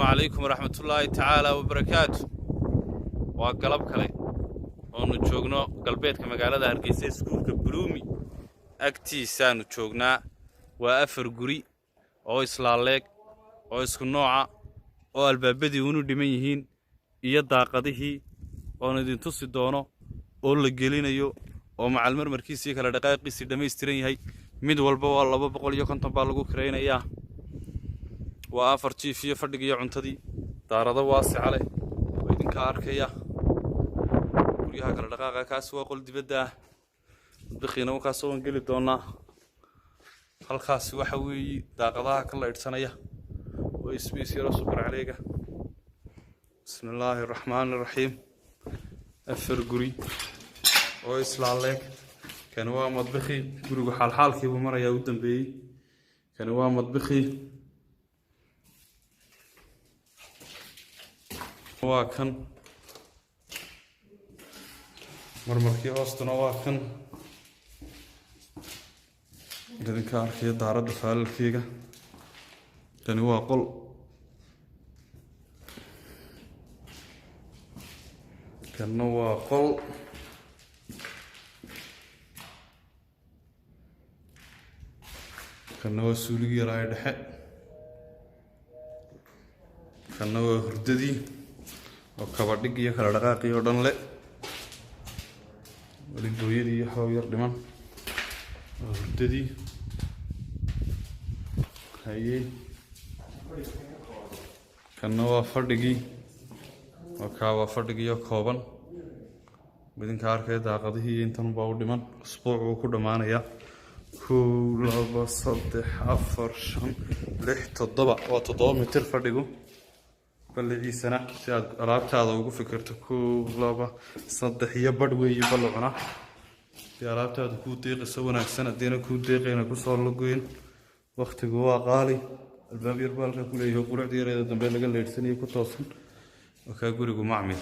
Calaykum waraxmatullaahi tacaala wabarakaatu. Waa galab kale oonu joogno galbeedka magaalada Hargeysa, iskuulka Buluumi agtiisaanu joognaa. Waa afar guri oo islaaleeg oo isku nooca oo albaabadii unu dhiman yihiin iyo daaqadihii oon idin tusi doono oo la gelinayo oo macalmarmarkiisii kale dhaqaaqiisii dhammaystiran yahay. Mid walba waa 250 baa lagu kiraynayaa. Waa afar jiif iyo fadhig iyo cuntadii, daarado waasica leh oo idinka arkaya guryaha kale dhaqaaqa. Kaasi waa qol dibadda ah, madbiqiina kaas waan geli doonaa. Halkaasi waxa weeye daaqadaha ka laydhsanaya oo space yaro super caleega. Bismi illaahi araxmaani iraxiim. Afar guri oo islaaleeg. Kani waa madbikii gurigu, xaalxaalkiibuu marayaa u dambeeyey. Kani waa madbikii, waa kan marmarkii hoostuna, waa kan idinka arkaya daaradda faalalkeega. Kani waa qol, kanna waa qol, kanna waa suuligii yaraa ee dhexe, kanna waa hurdadii oo kabadhig iyo kala dhaqaaqii oo dhan le, weli booyadii iyo waxbaa yar dhiman. Waa hurdadii. Haye, kanna waa fadhigii oo kaa waa fadhigii oo kooban, idinka arkaya. Daaqadihii iyo intan baa u dhiman, usbuuc wuu ku dhammaanayaa. 1, 2, 3, 4, 5, 6, 7, waa 7 mitir fadhigu balliciisana. Si aad alaabtaada ugu fikirto, 1, 2, 3 iyo badh weeyi ballicuna. Si alaabtaada kuu deeqayso wanaagsan, haddiina kuu deeqayna kusoo lugoyn, waktigu waa qaali. Albaab yar baa halkaa ku leeyahay, quruxda yareeda dambe laga leydhsanayay ku toosan. Waa kaa gurigu macmil.